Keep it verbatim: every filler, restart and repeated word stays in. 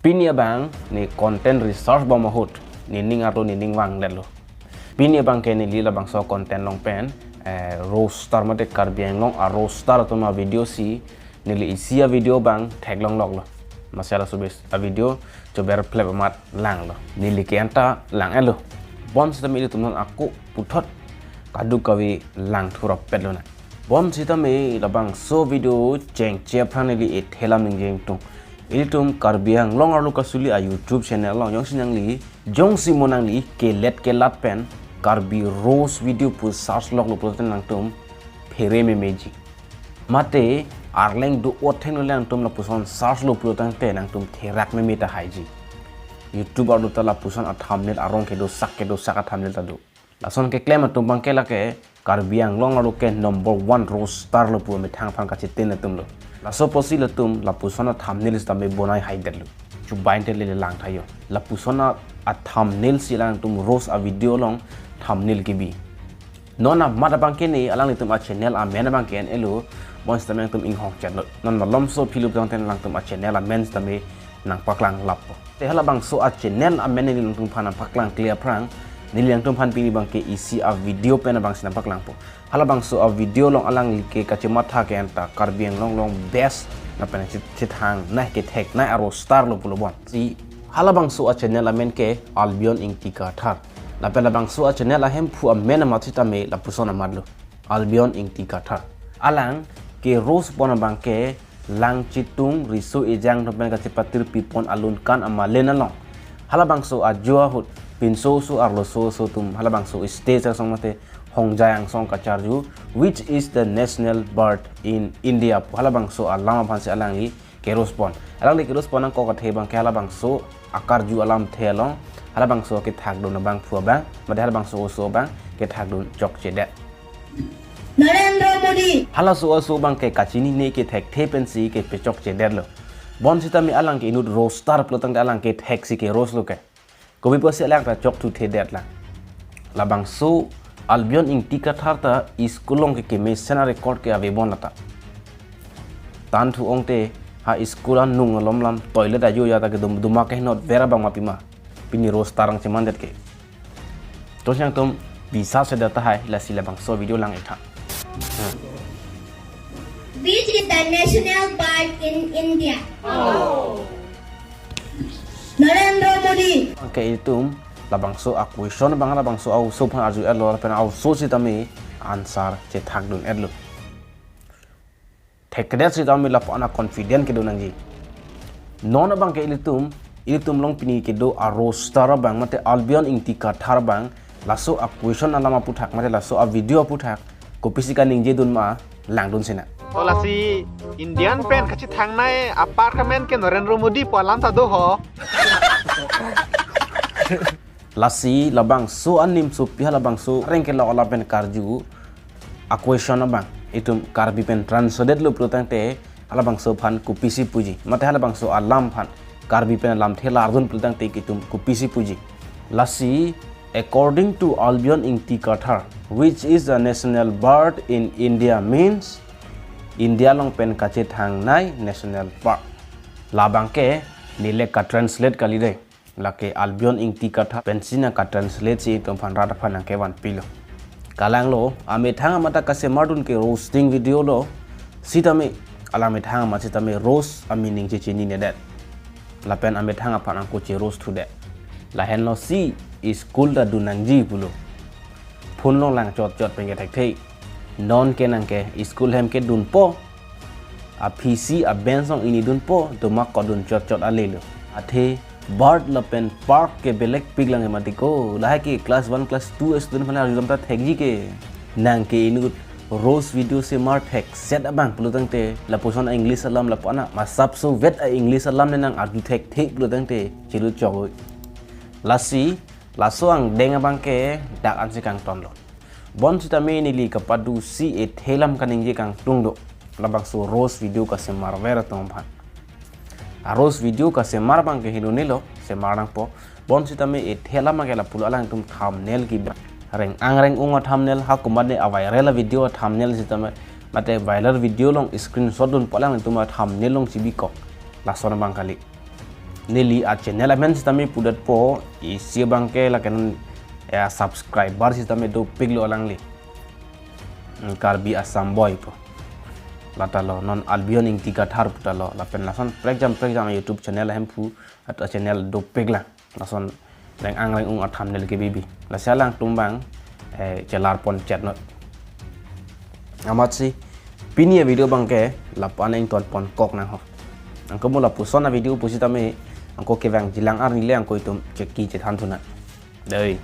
Pini abang ne content research bom ahut, nening arlo nening vangdetlo. Pini abang ke neli labangso content along pen, eh, roaster mate Karbi Anglong a-roaster atum a-video si, neli isi a-video abang theklongloklo. Masi laso bis a-video chober plep amat langlo. Neli ke anta lang-etlo. Bonsitame ilitum non ako puthot kadokave lang thurap petlonang. Bonsitame labangso video chengche aphrang neli ethe alam ningje ingtung. Ilitum Karbi Anglong arlo kasuli a-YouTube channel along jongsi nangli, jongsi mo nangli kelet kelat pen Karbi roast video pu search loklo pulote nangtum phere memeji. Mate arleng do-o thengno le nangtum lapuson search lo pulotangte nangtum therak meme tahaiji. YouTube arlo ta lapuson a-thumbnail arong kedosak kedosak a-thumbnail ta do. Lason keklem atum abang ke lake Karbi Anglong arlo ke number one roaster lo pu amethang aphan kachetin atumlo. Laso apotsi latum lapuson a-thumbnail sitame bonai haidetlo. Chubainte lele lang thayo. Lapuson a, a-thumbnail si alangtum roast a-video along thumbnail kebi. Non amat abang ke ne alanglitum a-channel amen abang ke en-elo, bonsitame nangtum inghong chetlo. Non malomso aphi lo tangte alangtum a-channel amen sitame nangpaklang lappo. Te halabangso a-channel amen neli nangtum aphan nangpaklang kle aphrang, neli nangtum aphan pini abang ke isi a-video pen abangsi nangpaklangpo. Halabangso a-video along alangli ke kachematha ke anta Karbi Anglong along best lapen chet-, chethangnei ketheknei a-roaster lo pulo bon. Si halabangso a-channel amen ke Albion Ingti Kathar. Lapen labangso a-channel ahemphu amen amat sitame lapuson amatlo. Albion Ingti Kathar. Alang ke-roast pon abang ke Langchitung Riso Ejang atum pen kachepatir pipon alun kan amalen along. Halabangso ajo ahut pinso oso arloso oso atum halabangso stage angsong mate hongjai angsong kacharju, which is the national bird in India pu halabangso alam aphansi alangli ke-roast pon. Alangli ke-roast pon nangkok athe abang ke halabangso akarju alamthe along, halabangso kethakdun abangphu abang, mate halabangso oso abang kethakdun chokchedet. Narendra Modi. Halaso oso abang ke kachinine kethekthe pensi kepechokchedetlo. Bonsitame alang ke inut roaster pulotangte alang ketheksi ke-roast lo ke. Kopi apotsi alang ta chokthuthe detlang. Labangso Albion Ingti Kathar ta school along ke kemesen a-record ke ave bon lata. Tan thu ongte ha school anung alom lam toilet ajo ya ta kedum duma kehenot ver abang ma pima. Pini roaster angchemandet ke. To nangtum bisas se data hai lasi labangso video lang-etha. Which is the national bird in India? Narendra Modi. Ke itum labangso a-question abang labangso a-oso aphan arju-etlo lapen a-oso sitame answer chethakdun-etlo. Thekdet sitame lapu-an a-confident kedo nangji. Non abang ke ilitum, ilitum along pini kedo a-roaster abang mate Albion Ingti Kathar abang, laso a-question alam aphuthak mate laso a-video aphuthak kopisi kaningjedun ma langdun sina. O lasi Indian pen kachethangnei a-park amen ke Narendra Modi pu alam ta do ho. Lasi labangso animsopi halabangso rengke lo alam pen karju a-question abang itum Karbi pen translate lo pulotangte halabangso aphan kopisi puji. Mate halabangso alam aphan Karbi pen alamthe lardun pulotangte itum kopisi puji. Lasi, according to Albion Ingti Kathar, which is the national bird in India means India along pen kachethangnei national park. Labang ke neli le ka-translate kali dei. Lake Albion Ingti Kathar pensi nangka-translate si itum aphan rat aphan nangkevanpilo. Kalanglo, amethang amat ta kasemardun ke roasting video lo, sitame, alang amethang amat sitame roast a-meaning chechininedet. Lapen amethang aphan angko che-roast thudet. Lahenlo si school ta dun nangji pulo. Phone along lang chotchot pen kethekthe. Non ke nang ke school ahem kedunpo. A-P C a-bench along ini dunpo, doma kodun chotchot alelo. Athe bird lapen park ke belek pik lang mati ko. Lahai ke class one, class two student aphan arjudam ta thekji ke. Nang ke inut roast video semar thekset abang pulotangte, lapuson a-English alam lapu-an a masapso vet a-English alam ne nang arju thekthe pulotangte, chelu chokoi. Lasi, laso angdeng abang ke dak ansi kangtonlo. Bonsitame neli kapado si ethe alam kaningje kangtung do. Labangso roast video kasemarver atum aphan. A-roast video kasemar abang ke helo nelo, semar nangpo. Bonsitame ethe alam ke lapulo alangtum thumbnail kebi. Reng-ang reng-ung a-thumbnail ha komatne a-viral a-video a-thumbnail sitame. Mate viral video along screenshot dunpo alangtum a-thumbnail along chebikok. Lason abang kali. neli a channel amen sitame pudetpo, isi abangke lake non, eh, subscriber sitame dopiklo alangli. Hmm, Karbi Assam Boy pu. Lata lo, non Albion Ingti Kathar puta lo, lapen lason prekjam prekjam YouTube channel ahemphu, at a channel dopiklang. Lason reng-ang reng-ung a thumbnail kebibi. Lasi alangtum abang, eh, chelar pon chet not. Amatsi, pini a video abangke, lapu-an ington pon kok nang ho. Anke mo lapuson a video pusitame, anke kevang jilang arni le anke itum cheki chethan thunang. Dei.